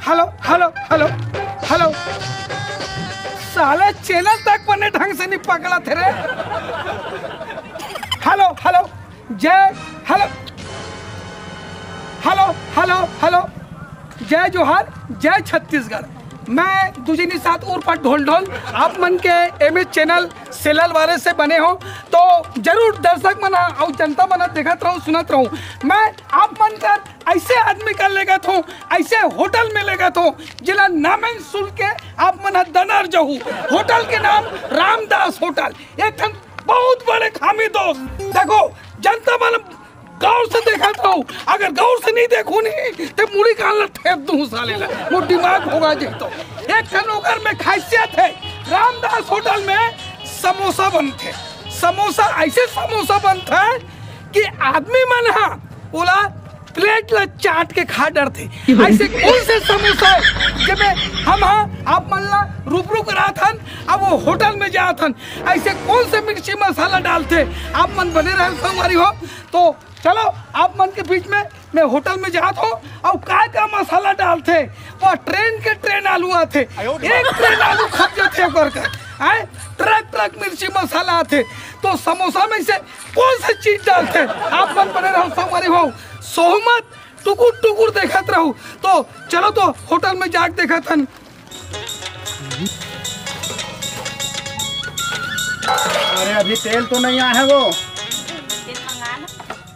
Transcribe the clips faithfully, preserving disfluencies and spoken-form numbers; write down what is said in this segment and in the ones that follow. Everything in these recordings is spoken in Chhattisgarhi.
Hello, hello, hello, hello. साले चैनल तक बने ढंग से नहीं पकड़ा थे रे। हेलो, हेलो, जय, हेलो, हेलो, हेलो, हेलो, जय जोहार, जय छत्तीसगढ़। मैं दुजिनी सात उर्फ ढोल ढोल, आप मन के एम एच चैनल सेलर वाले से बने हो, तो जरूर दर्शक मन अउ जनता मन देखत रहू, सुनत रहू। मैं आप मन कर ऐसे आदमी कर लेगत हूँ, ऐसे होटल में लेगत हूँ, जिला नामेन सुन के आप मन ह दनर जहू। होटल के नाम रामदास होटल। एक ठन बहुत बड़े खामी दोस्त, देखो, जनता मन गौर से देखत रहू, अगर गौर से नहीं देखू नहीं, ते मुड़ी कान ला ठेप दूँ साले ला, मोर दिमाग भोगा जही तो। एक ठन ओकर में खासियत है, रामदास होटल में समोसा बनथे। समोसा, ऐसे समोसा बनथे कि आदमी मन ह ओला प्लेट ला चाट के खा डरथे। ऐसे कौन से समोसा है जेमे हम ह आप मन ला रूबरू करात हन, अब वो होटल में जात हन, ऐसे कौन से मिर्ची मसाला डालथे? आप मन बने रहे संगवारी हो। तो चलो, आप मन के बीच में मैं होटल में जात हो, अउ का का मसाला डालथे, वो ट्रेन के ट्रेन आलू आथे, एक ट्रेन आलू खप जाथे ओकर का, आए, ट्रक ट्रक मिर्ची मसाला आथे। तो समोसा में से कौन सा चीज डालथे? आप मन बने रहो संगवारी हो, सोहमत टुकुर टुकुर देखत रहू। तो चलो, तो होटल में जाके देखत हन। अरे, अभी तेल तो नहीं आया है वो।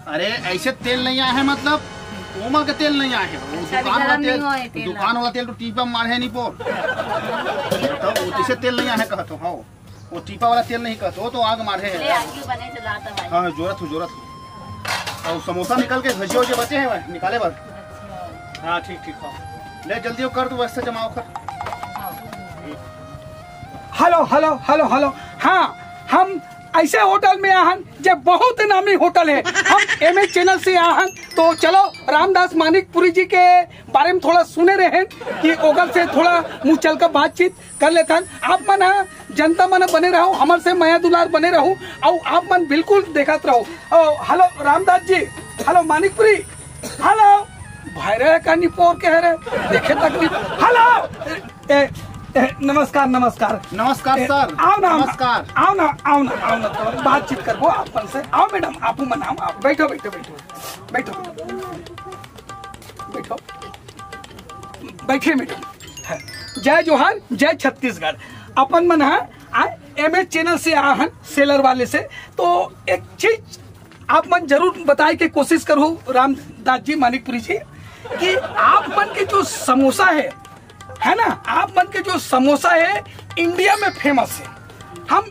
अरे, ऐसे तेल नहीं आया है, मतलब कोमा के तेल नहीं आया है। वो अच्छा, अभी दुकान वाला गरम तेल, नहीं हुआ है तेल। दुकान वाला तेल तो टीपा मारे है नहीं पोर। तो वो जैसे तेल नहीं आया है कहत हो, हाँ। वो टीपा वाला तेल नहीं कहत हो, तो आग मारे है। ले, आगे बने चलाता भाई। हाँ, जोरत हो, जोरत हो। और समोसा निकल के भजिया उजिया बचे हैं भाई, निकाले बर। अच्छा। हाँ, ठीक, ठीक, हाँ। ले, जल्दी वो कर, तू वैसे जमाओ कर। Hello, hello, hello, hello. हाँ, हम ऐसे होटल में आहन, जे बहुत नामी होटल है। हम एम एच चैनल से आहन, तो चलो, रामदास मानिकपुरी जी के बारे में थोड़ा सुने रहे कि ओकर से थोड़ा मुँह चल का बातचीत कर लेथन। आप मन ह, जनता मन ह बने रहू, हमर से मया दुलार बने रहू, अउ आप मन बिल्कुल देखत रहू। ओ, hello Ramdas ji, hello Manikpuri, hello. Bhaire का निपोर के हरे, देखे तक नहीं। हेलो। ए, ए, नमस्कार, नमस्कार। नमस्कार ए, सर। आओ ना, आओ ना, नमस्कार। आओ ना, आओ ना, आओ ना, तो बातचीत करबो आप मन से। आओ मैडम, आपू मन आओ, आओ, बैठो, बैठो, बैठो, बैठो, बैठो, बैठिए मैडम। जय जोहार, जय छत्तीसगढ़। अपन मन ह आज एम एच चैनल से आ हन, सेलर वाले से। तो एक चीज आप मन जरूर बताए के कोशिश करो रामदास जी, मानिकपुरी जी, कि आप मन के जो समोसा है, है ना, आप मन के जो समोसा है, इंडिया में फेमस है। हम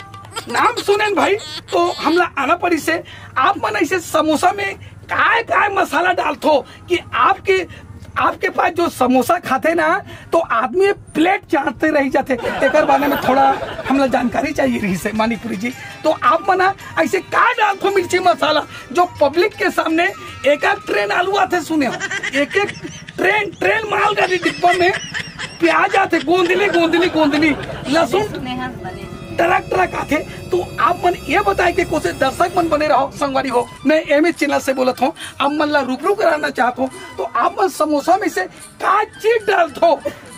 नाम सुनेन भाई, तो हमला आना पड़ी से। आप मन ऐसे समोसा में काय काय मसाला डालथो कि आपके, आपके पास जो समोसा खाथे ना, तो आदमी प्लेट चाटते रह जाथे। एकर बारे में थोड़ा हमला जानकारी चाहिए रही से, मानिकपुरी जी। तो आप मन ह ऐसे का डालथो मिर्ची मसाला, जो पब्लिक के सामने एक एक ट्रेन आलू आथे, सुने हो, एक एक ट्रेन, ट्रेन मालगाड़ी डिब्बा में प्याज आथे, गोंदली, गोंदली, गोंदली, लहसुन ट्रक ट्रक आथे। तो आप मन ये बताए के कोशिश, दर्शक मन बने रहो, संगवारी हो, मैं एम एच चैनल से बोलत हूँ, आप मन ला रूबरू कराना चाहत हूँ। तो आप मन समोसा में से का चीज डालथो,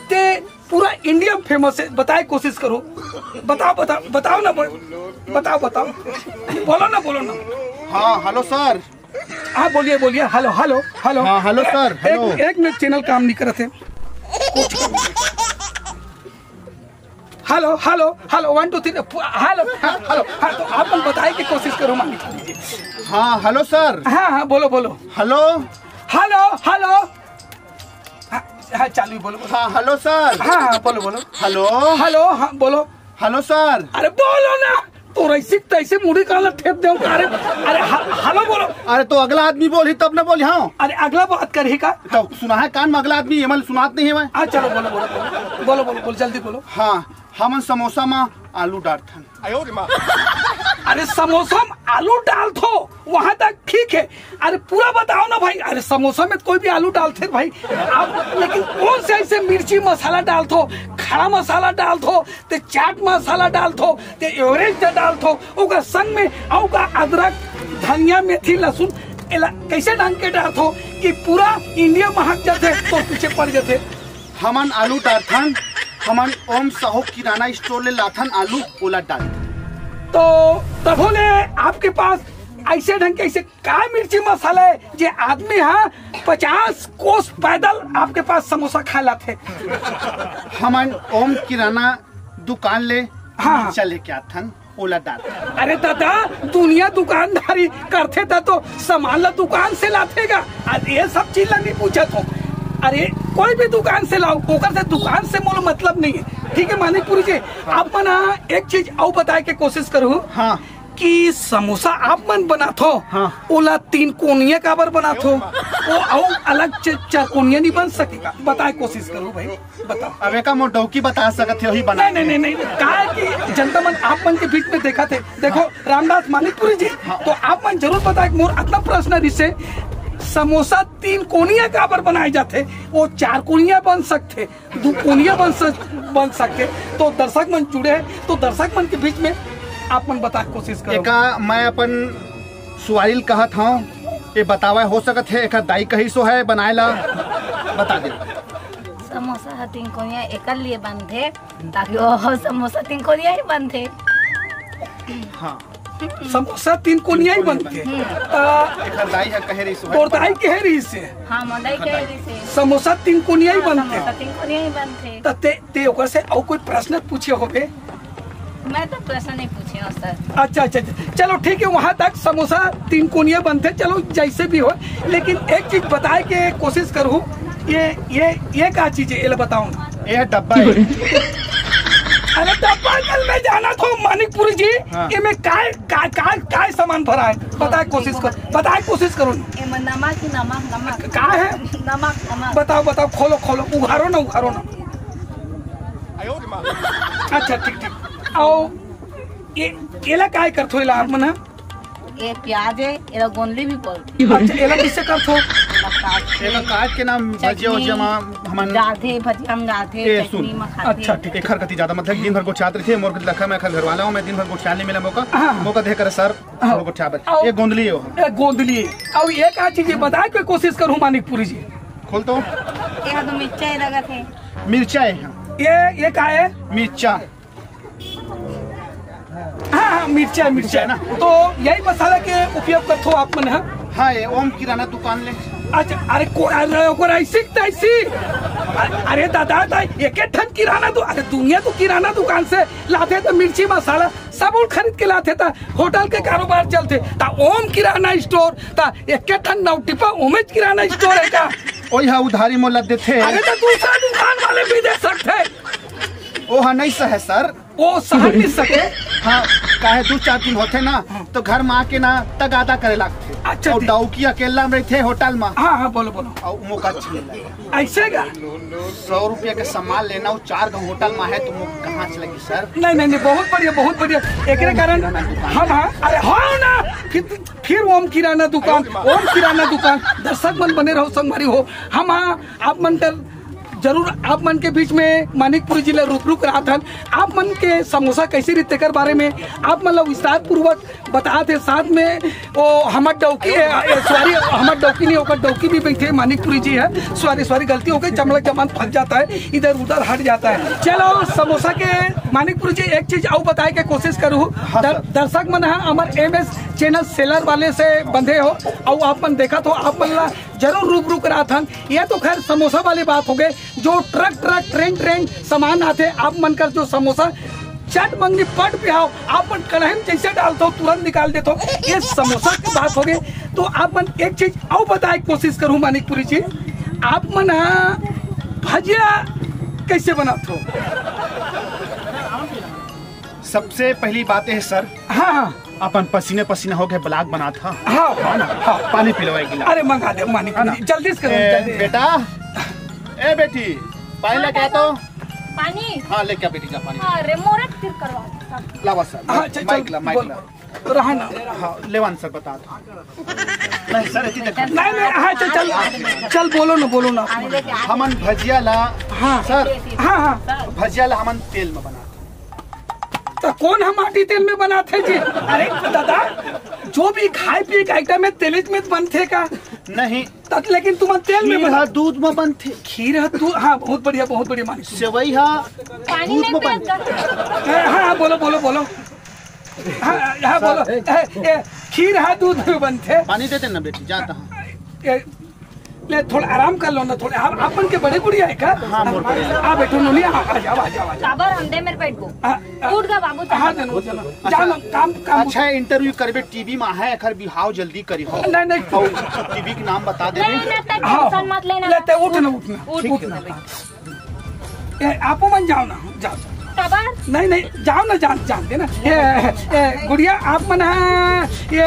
ते पूरा इंडिया में फेमस है, बताए कोशिश करो। बताओ, बताओ, बताओ ना, बोल-, बताओ, बताओ, बोलो ना, बोलो ना। हाँ, हेलो सर। हाँ, बोलिए, बोलिए। Hello, hello, hello. हाँ, हेलो सर, एक, हेलो। एक मिनट, चैनल काम नहीं करत है। Hello, hello, hello, one, two, three, hello, hello, hello. हाँ, तो आप मन बताए के कोशिश करो, मानिक। हाँ, हेलो सर। हाँ, हाँ, बोलो, बोलो। हेलो। Hello, hello. हाँ, हाँ, चालू ही बोलो, बोलो। हाँ, हेलो सर। हाँ, हाँ, बोलो, बोलो। हेलो। हेलो, हाँ, बोलो। Hello sir. अरे बोलो ना, तो रईसी तैसे मुड़ी काला ठेप देव का रे। अरे ह-, हेलो बोलो। अरे तो अगला आदमी बोलही तब ना बोली, हाँ। अरे अगला बात करही का? तो सुना है कान में अगला आदमी, ये मन सुनात नहीं है मैं। हाँ चलो बोलो, बोलो, बोलो, बोलो, बोलो, बोलो, जल्दी बोलो। हाँ, हमन समोसा में आलू डालथन। अरे समोसा में आलू डालथो, वहां तक ठीक है। अरे पूरा बताओ ना भाई, अरे समोसा में कोई भी आलू डालथे भाई आप, लेकिन कौन से ऐसे मिर्ची मसाला डालथो, खड़ा मसाला डालथो, ते चाट मसाला डालथो, ते एवरेस्ट डालथो, ओकर संग में अउ का अदरक, धनिया, मेथी, लहसुन, एला कैसे ढंग के डालथो कि पूरा इंडिया महक जाथे, तो पीछे पड़ जाथे। हमन आलू डारथन, हमन ओम साहू किराना स्टोर ले लाथन आलू, ओला डारथन। तो तभो ले आपके पास ऐसे ढंग के ऐसे काय मिर्ची मसाला है जे आदमी हा पचास कोस पैदल आपके पास समोसा खाए लाथे? हमन ओम किराना दुकान ले हाँ। मिर्चा लेके आथन, ओला डारथन। अरे दादा, दुनिया दुकानदारी करथे त तो सामान ला दुकान से लाथे गा। अरे ये सब चीज ला नहीं पूछत हो। अरे कोई भी दुकान से लाओ, ओकर से दुकान से मोला मतलब नहीं है। ठीक है मानिकपुरी जी, आप मन हाँ एक चीज अउ बताए के कोशिश करू हाँ। कि समोसा आप मन बनाथो, हाँ। ओला तीन कोनिया काबर बनाथो? वो अउ अलग च-, चार कोनिया नहीं बन सकेगा? बताए कोशिश करू भाई, बताओ। अब एका मोर डौकी बता सकत हे, वही बना। नहीं, नहीं, नहीं, नहीं, काहे कि जनता मन आप मन के बीच में देखा थे। देखो, हाँ। रामदास मानिकपुरी जी, हाँ। तो आप मन जरूर बताए, मोर अतना प्रश्न रिसे, समोसा तीन कोनिया काबर बनाए जाथे? वो चार कोनिया बन सकथे, दू कोनिया बन सक-, बन सकथे। तो दर्शक मन जुड़े हैं, तो दर्शक मन के बीच में आप मन बताए कोशिश करो। एका मैं अपन सुवारी ल कहत हव, ये बतावा हो सकत हे, एकर दाई कहिसो है बनाए ला, बता दे। समोसा ह तीन कोनिया एकर लिए बनथे, ताकि वो समोसा तीन कोनिया ही बनथे। हाँ। समोसा तीन कोनिया ही बनथे। हम्म। त एकर दाई ह कहे रहिसो है। तोर दाई कहे रहिसे। हाँ, मोर दाई कहे रहिसे। समोसा तीन कोनिया ही हाँ, बनथे। समोसा तीन कोनिया ही बनथे। त ते, ते ओकर से अउ कोई प्रश्न पूछे होबे? मैं तो प्रश्न नहीं पूछे हूँ सर। अच्छा, अच्छा, अच्छा। चलो ठीक है, वहाँ तक समोसा तीन कोनिया बनथे, चलो जैसे भी हो, लेकिन एक चीज बताए के कोशिश करू, ये, ये, ये का चीज है, ये ला बताओ ना। ये डब्बा है। अरे डब्बा कल मैं जाना था मानिकपुरी जी, हाँ। ये में काय, काय, काय, काय सामान भरा है, बताए कोशिश कर, बताए कोशिश करो। एमा नमक ही नमक, नमक। का है? नमक, नमक। बताओ, बताओ, खोलो, खोलो, उघारो ना, उघारो ना। अच्छा, ठीक, ठीक। आओ, ये, एला काय करथो, एला आप मन ह? ये प्याज है, एला गोंदली भी बोलथे। अच्छा, एला किसे करथो? एला काट के एकर काट के ना भजिया उजिया मा हमन डालथे, भजिया म डालथे, ए, सुन। चटनी म खाथे। अच्छा, ठीक। एखर कति ज्यादा मतलब दिन भर गोठियात रहिथे, मोर लखा मैं एखर घरवाला हूँ, मैं दिन भर गोठियात नहीं मिला मौका, हाँ। मौका दे कर सर, हाँ। थोड़ा गोठियाबे। आओ। ये गोंदली हो। ये गोंदली। अब ये का चीज है, बताए के कोशिश करू मानिकपुरी जी। खोल तो। ये तो मिर्चा ही लगत है। मिर्चा है, हाँ। ये, ये का है? मिर्चा। हाँ, हाँ, मिर्चा, मिर्चा। मिर्चा ना? तो यही मसाला के उपयोग करथो आप मन, हाँ? हाँ, ये ओम किराना दुकान ले। अच्छा, अरे को-, अरे ओकर ऐसी तैसी। अरे, अरे दादा, दा, एक एक ठन किराना दु-, अरे दुनिया तो किराना दुकान से लाथे तो मिर्ची मसाला साबुन खरीद के लाथे ता होटल के कारोबार चलथे। ता ओम किराना स्टोर, ता एक एक ठन नौ टिपा ओमेज किराना स्टोर है का? ओही हा उधारी मोला देथे। अरे तो दूसरा दुकान वाले भी दे सकथे। ओहा नहीं सहे सर। वो सहन नहीं सके। हाँ, काहे दू चार दिन होथे ना, हाँ। तो घर में आके ना तगादा करे लागथे। अच्छा, और ठीक। डौकी अकेला में रहिथे होटल में। हाँ, हाँ, बोलो, बोलो। और मौका छीन ले। ऐसे का? सौ रुपया के सामान लेना, वो चार गो होटल में है, तो वो कहाँ से लगी सर? नहीं, नहीं, नहीं, बहुत बढ़िया, बहुत बढ़िया। एकरे कारण हम, हाँ, अरे, हाँ ना, फिर, फिर ओम किराना दुकान, ओम किराना दुकान, दर्शक मन बने रहो, संगवारी हो, हम, हाँ, आप मन कर जरूर आप मन के बीच में मानिकपुरी जी ला रूबरू करात हन। आप मन के समोसा कैसे रहिथे तेकर बारे में आप मन ला विस्तार पूर्वक बतात हे। साथ में वो हमर डौकी, ए, ए, सॉरी, हमर डौकी नहीं, ओकर डौकी भी बैठे मानिकपुरी जी है। सॉरी, सॉरी, गलती हो गई, चमड़ा जमान फंस जाता है, इधर उधर हट जाता है। चलो, समोसा के मानिकपुरी जी एक चीज अउ बताए के कोशिश करू। हाँ, दर-, सर। दर्शक मन ह हमर एमएस चैनल सेलर वाले से बंधे हो, अउ आप मन देखत हो, आप मन ला जरूर रूबरू करात हन। ये तो खैर समोसा वाली बात हो गई, जो ट्रक ट्रक, ट्रेन ट्रेन सामान आथे, आप मन कर जो समोसा चट मंगनी पट पिहाओ, आप मन कढ़ाई में जैसे डालते हो तुरंत निकाल देते हो। ये समोसा की बात हो गई। तो आप मन एक चीज अउ बताए कोशिश करूँ मानिकपुरी जी, आप मन हाँ भजिया कैसे बनाते हो? सबसे पहली बात है सर, हाँ, हाँ। अपन पसीने पसीना हो गए, ब्लॉग बनात हा। हाँ, हाँ, हाँ। पानी पिलवाए गिला। अरे मंगा दे, मानिक, है ना? जल्दी से करो, ए, जल्दी। बेटा, ए बेटी, पानी लेके आ तो। पानी? हाँ, लेके आ बेटी, जा पानी। अरे मोरे फिर करवा। लावा सर, हाँ, चल, माइक चल, ला, माइक बोल। ला। रहा ना। हाँ, लेवान सर बता दो। नहीं सर, इतनी देर नहीं, नहीं, हाँ, चल, चल, चल, बोलो ना, बोलो ना। हमन भजिया ला, हाँ। सर, हाँ, हाँ। भजिया ला हमन तेल में बना। तो कौन हम माटी तेल में बनाते जी? अरे दादा, जो भी खाए पिए का आइटम है, तेल में बनते का? नहीं, तत लेकिन तुमन तेल में खीर बना। ह दूध म बनथे। खीर ह दूध, हाँ, बहुत बढ़िया, बहुत बढ़िया मानिक। सेवई ह पानी दूध नहीं म पियत बनथे। का? ए, हाँ, हाँ, बोलो, बोलो, बोलो। हाँ, हाँ, बोलो। ए, ए, खीर ह दूध में बनथे। पानी दे देना बेटी, जाता हूँ। ए, ले, थोड़ा आराम कर लो ना, थोड़ा। आप, आप मन के बड़े गुड़िया है का? हाँ, मोर बड़े। आ, बैठो नोनी, आ, आ जाओ, आ जाओ, आ जाओ। काबर हम दे मेरे बैठ को। आ, आ, उठ गा बाबू, हाँ, चल। जनो, जनो। जाओ ना, काम, काम। अच्छा, इंटरव्यू करबे, टीवी में है, एखर बिहाव जल्दी करी हो। नहीं, नहीं। और टीवी के नाम बता दे। नहीं, नहीं, तक हाँ। टेंशन मत लेना। ले, ते उठ ना, उठ ना। उठ, ठीक उठ है। ना भाई। ए, आपो मन जाओ ना, जाओ, जाओ। काबर? नहीं, नहीं, जाओ ना, जान, जान देना। ए, ए, ए, गुड़िया, आप मन, हाँ, ये,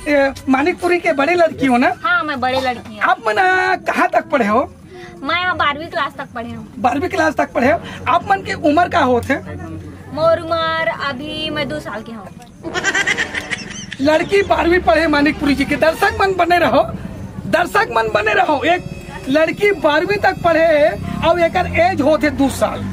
ये मानिकपुरी के बड़े लड़की हो ना? हाँ, मैं बड़े लड़की हूँ। आप मन, हाँ, कहाँ तक पढ़े हो? मैं यहाँ बारहवीं क्लास तक पढ़े हूँ। बारहवीं क्लास तक पढ़े हो। आप मन के उम्र का होत है? मोर उम्र अभी मैं दो साल के हूँ। लड़की बारहवीं पढ़े मानिकपुरी जी के। दर्शक मन बने रहो, दर्शक मन बने रहो। एक लड़की बारहवीं तक पढ़े हे अउ एकर एज होत हे दू साल।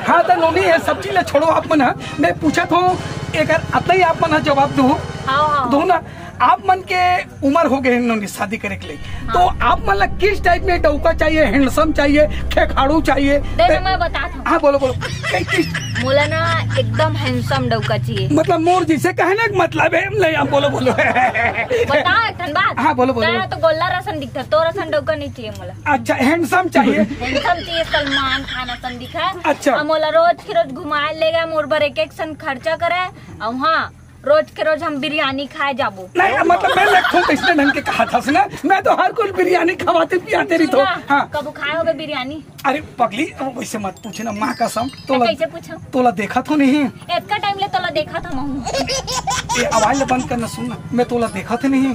हाँ, त नोनी, ये सब चीज ला छोड़ो आप मन ह। मैं पूछत हूँ, एकर अतई आप मन ह जवाब दू। हाँ, हाँ। दो ना, आप मन के उम्र हो गए नोनी शादी करे के लिए, तो हाँ। आप मन ला किस टाइप में डौका चाहिए, हैंडसम चाहिए, खेखाड़ू चाहिए? दे ना, मैं बतात हूँ। हाँ, बोलो, बोलो। ए, किस मोला ना एकदम हैंडसम डौका चाहिए। मतलब मोर जैसे कहने का मतलब है, नहीं, आप बोलो, बोलो। बता एक ठन बात। हाँ, बोलो, बोलो। तेरा तो गोल्ला रसन दिखता, तो रसन डौका नहीं चाहिए मोला। अच्छा, हैंडसम चाहिए। हैंडसम चाहिए, सलमान खान असन दिखा। अच्छा। अब मोला रोज के रोज घुमाए ले गया, मोर बर एक एक सन खर्चा करे। अब हाँ, रोज के रोज हम बिरयानी खाए जाबो। नहीं, मतलब मैं लगथों तो इसने ढंग के कहा था, सुना? मैं तो हर कोई बिरयानी खवाते पियाते रही तो। सुना, हाँ। कबू खाए होगे बिरयानी? अरे पगली, अब वैसे मत पूछे ना, माँ कसम। तो तोला, कैसे पूछो? तोला देखा तो नहीं। इतना टाइम ले तोला देखा था महू। ये आवाज ले बंद करना, सुन ना, मैं तोला देखा थे नहीं।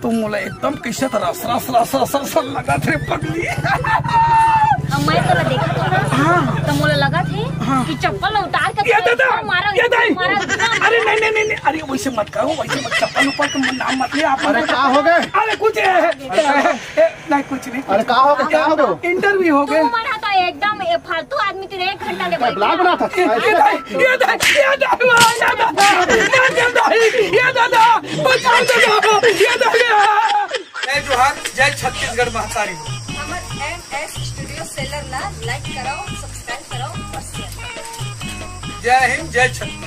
तो मोला एकदम कैसे तो रस, रस, रस, रस, रस लगा थे पगली। अब मैं तोला देखा था ना, हाँ। तो मोला लगा थे हाँ। कि चप्पल उतार के ये तोला दादा, मारा, ये दाई। मारा, मारा। अरे नहीं, नहीं, नहीं, नहीं, अरे वैसे मत करो, वैसे मत, चप्पल ऊपर के नाम मत ले आप। अरे का हो गए? अरे कुछ ए, ए, ए, ए, नहीं, कुछ नहीं, अरे कुछ का हो गए, नहीं। का हो गए? इंटरव्यू हो तू गए। मन ह तो एकदम ए फालतू आदमी, तेरे एक घंटा ले ए, बैठ ब्लॉग गया। बना था। ये, ये दाई, ये दाई, ये दाई, ये दादा, ये दादा, ये दादा, बचाओ दादा, ये दादा। जय जोहार, जय छत्तीसगढ़ महतारी। हमर एम एस स्टूडियो सेलर ला लाइक कराओ, सब्सक्राइब कराओ और शेयर कराओ। जय हिंद, जय छत्तीसगढ़।